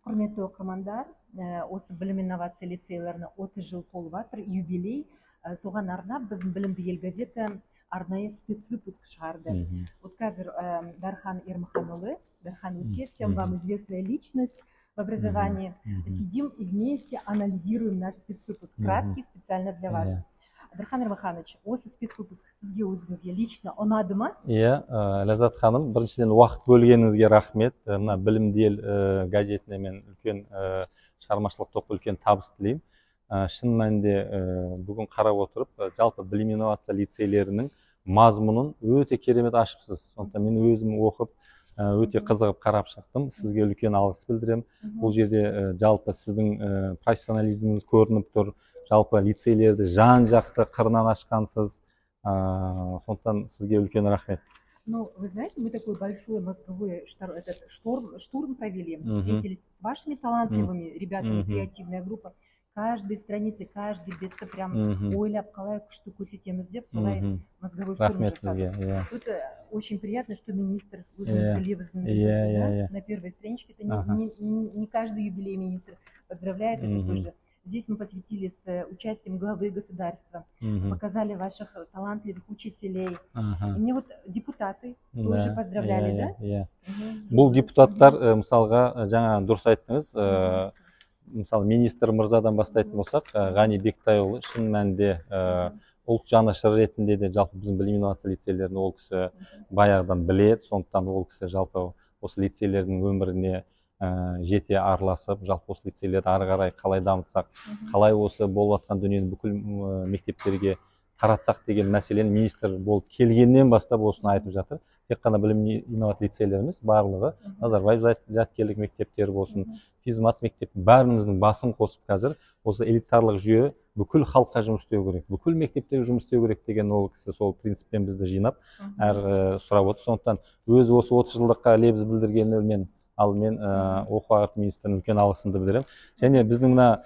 Құрметті оқырмандар, осы білім инновация лицейлеріне 30 жыл толып жатыр, юбилей. Соған арнап біздің «Білімді ел» газеті арнайы спецвыпуск шығарды. Вот қазір Дархан Ермаханұлы, Дархан Өте, всем вам известная личность в образовании, сидим и вместе анализируем наш спецвыпуск, краткий, специально для вас. Дархан Ермаханович, осы спецвыпуск сізге, өзіңізге лично ұнады ма? Иә, Ләззат ханым, біріншіден, уақыт бөлгеніңізге рахмет. Мына «Білімді ел» газетіне мен үлкен, шығармашылық топқа үлкен табыс тілеймін. Шын мәнінде, бүгін қарап отырып, жалпы білім инновация лицейлерінің мазмұнын өте керемет ашыпсыз. Сондықтан мен өзім оқып, өте қызығып қарап шықтым. Сізге үлкен алғыс білдіремін. Бұл жерде жалпы сіздің профессионализміңіз көрініп тұр, жалпы лицейлерді жан жақты қырынан ашқансыз. Сондықтан сізге үлкен рахмет. Ну, вы знаете, мы такой большой мозговой этот штурм провели, встретились с вашими талантливыми ребятами, креативная группа. Каждой странице, каждый бетті прям ойлап, қалай күшті көрсетеміз деп, солай мозговой штурм Рахмет жасадық. сізге, иә. Тут очень приятно, что министр өзіңіздің лебізін иә білдірді, иә да, иә на первой страничке. Это не каждый юбилей министр поздравляет, это тоже. Здесь мы посвятили с участием главы государства, показали ваших талантливых учителей. И мне вот депутаты тоже поздравляли, да? Иә. Бұл депутаттар, мысалға, жаңа дұрыс айттыңыз, мысалы, министр мырзадан бастайтын болсақ, Ғани Бектайұлы шын мәнінде ұлт жанашыры ретінде де жалпы біздің білім инновация лицейлерін ол кісі баяғыдан біледі. Сондықтан ол кісі жалпы осы лицейлердің өміріне жете араласып, жалпы осы лицейлерді ары қарай қалай дамытсақ, қалай осы болып жатқан дүниені бүкіл мектептерге таратсақ деген мәселені министр болып келгеннен бастап осыны айтып жатыр. Тек қана білім инновация лицейлері емес, барлығы, Назарбаев зияткерлік мектептері болсын, физмат мектеп, бәріміздің басын қосып, қазір осы элитарлық жүйе бүкіл халыққа жұмыс істеу керек, бүкіл мектептерге жұмыс істеу керек деген ол кісі сол принциппен бізді жинап, әр сұрап отыр. Сондықтан өзі осы 30 жылдыққа лебіз білдіргеніне мен алдымен оқу ағарту министріне үлкен алғысымды білдіремін. Және біздің мына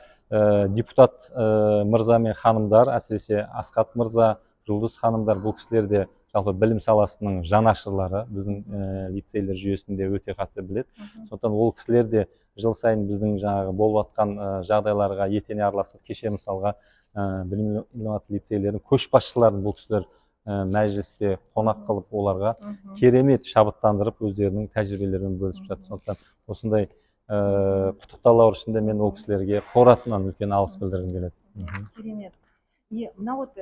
депутат мырза мен ханымдар, әсіресе Асхат мырза, Жұлдыз ханымдар, бұл кісілер де жалпы білім саласының жанашырлары, біздің лицейлер жүйесінде өте қатты біледі. Сондықтан ол кісілер де жыл сайын біздің жаңағы болып жатқан жағдайларға етене араласып, кеше, мысалға, білім инновация лицейлерінің көшбасшыларын бұл кісілер мәжілісте қонақ қылып, оларға керемет шабыттандырып, өздерінің тәжірибелерімен бөлісіп жатыр. Сондықтан осындай құттықтаулар үшін де мен ол кісілерге қор атынан үлкен алғыс білдіргім келеді. Керемет. И мына вот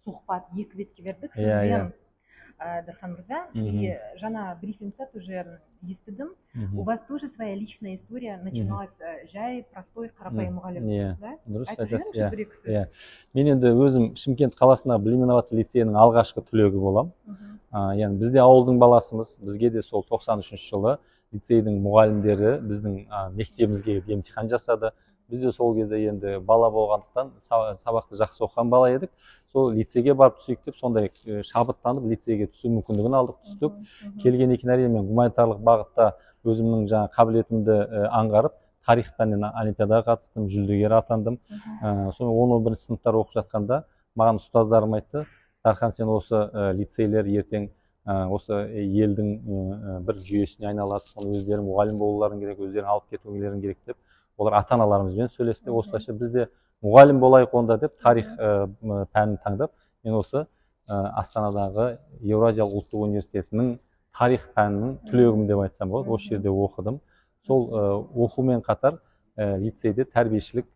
сұхбат екі бетке бердік Иә, иә. сізбен, Дархан мырза. И жаңа брифингте тоже естідім, у вас тоже своя личная история начиналась, жай простой, қарапайым мұғалім, Иә. да? Дұрыс Айтып айтасыз. жіберіңізші Иә. бір екі сөз. Иә, мен енді өзім Шымкент қаласындағы білім инновация лицейінің алғашқы түлегі боламын. Яғни біз де ауылдың баласымыз. Бізге де сол 93 жылы лицейдің мұғалімдері біздің мектебімізге келіп емтихан жасады. Біз де сол кезде енді бала болғандықтан, сабақты жақсы оқыған бала едік, сол лицейге барып түсейік деп, сондай шабыттанып лицейге түсу мүмкіндігін алдық, түстік. Келгеннен кейін, әрине, мен гуманитарлық бағытта өзімнің жаңа қабілетімді аңғарып, тарих пәнінен олимпиадаға қатыстым, жүлдегер атандым. Сонымен 10-11 сыныптар оқып жатқанда маған ұстаздарым айтты: «Дархан, сен осы лицейлер ертең осы елдің бір жүйесіне айналады, соны өздері мұғалім болуларың керек, өздерің алып кетулерің керек», — деп олар ата аналарымызбен сөйлесті. Осылайша біз де мұғалім болайық онда деп, тарих пәнін таңдап, мен осы Астанадағы Еуразиялық ұлттық университетінің тарих пәнінің түлегімін деп айтсам болады. Осы жерде оқыдым. Сол оқумен қатар лицейде тәрбиешілік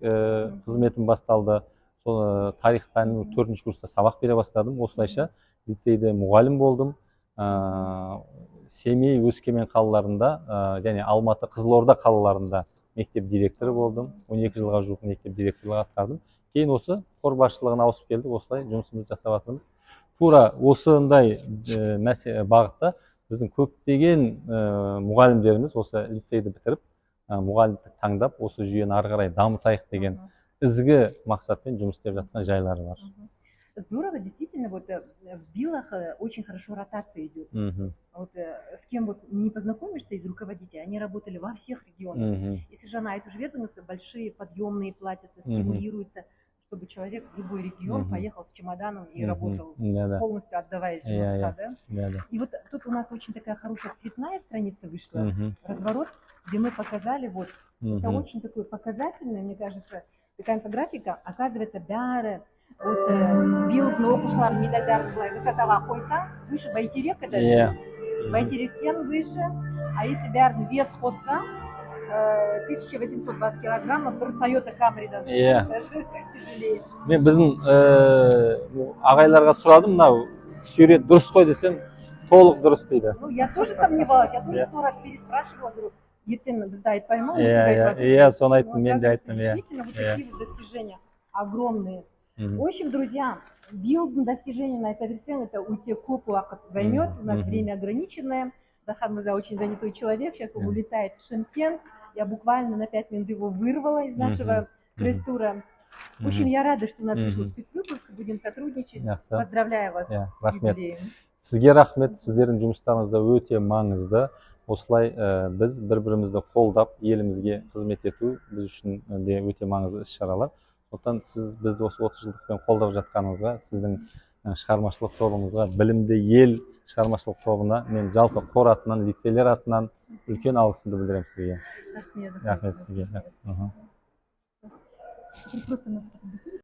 қызметім басталды. Сол тарих пәнінің төртінші курста сабақ бере бастадым. Осылайша лицейде мұғалім болдым. Семей, Өскемен қалаларында және Алматы, Қызылорда қалаларында мектеп директоры болдым. 12 жылға жуық мектеп директорлығы атқардым. Кейін осы қор басшылығына ауысып келдік. Осылай жұмысымызды жасап жатырмыз. Тура осындай бағытта біздің көптеген мұғалімдеріміз осы лицейді бітіріп, мұғалімдік таңдап, осы жүйені ары қарай дамытайық деген ізгі мақсатпен жұмыс істеп жатқан жайлары бар. Здорово, действительно, вот в БИЛах очень хорошо ротация идет. Вот с кем вот не познакомишься из руководителей, они работали во всех регионах. Если жаңа айтып жібердіңіз, большие подъемные платятся, стимулируются, чтобы человек в любой регион поехал с чемоданом и работал, Да, да. полностью отдаваясь Иә, жұмысқа, иә. Да? Да. И вот тут у нас очень такая хорошая цветная страница вышла, разворот. где мы показали, вот, это очень такой показательный, мне кажется, такая инфографика. Оказывается, бәрі осы биылдың оқушылардың медальдарын былай высотаға қойсаң, выше Байтерека даже. Байтеректен выше. А если бәрін вес қоссаң, 1820 килограммов, бір Тойота Камридан даже тяжелее. Мен біздің ағайларға сұрадым, мынау сурет дұрыс қой десем, толық дұрыс дейді. Ну, я тоже сомневалась, я тоже сто раз переспрашивала, говорю, ертең бізді айтпай ма, Иә, иә, соны айттым, мен де айттым, иә. Действительно, вот такие вот достижения огромные. В общем, друзья, биылдың достижениені айта берсең, это өте көп уақыт займет, у нас время ограниченное. Дархан мырза очень занятой человек, сейчас он улетает в Шымкент. Я буквально на 5 минут его вырвала из нашего пресс-тура. В общем, я рада, что у нас вышел спецвыпуск, будем сотрудничать. Жақсы. Поздравляю вас Иә, с рахмет. юбилеем. Сізге рахмет, сіздердің жұмыстарыңыз да өте маңызды. Осылай біз бір бірімізді қолдап, елімізге қызмет ету біз үшін де өте маңызды іс шаралар. Сондықтан сіз бізді осы 30 жылдықпен қолдап жатқаныңызға, сіздің шығармашылық тобыңызға, «Білімді ел» шығармашылық тобына мен жалпы қор атынан, лицейлер атынан үлкен алғысымды білдіремін сізге. Рахмет. Рахмет сізге. Жақсы. Просто нас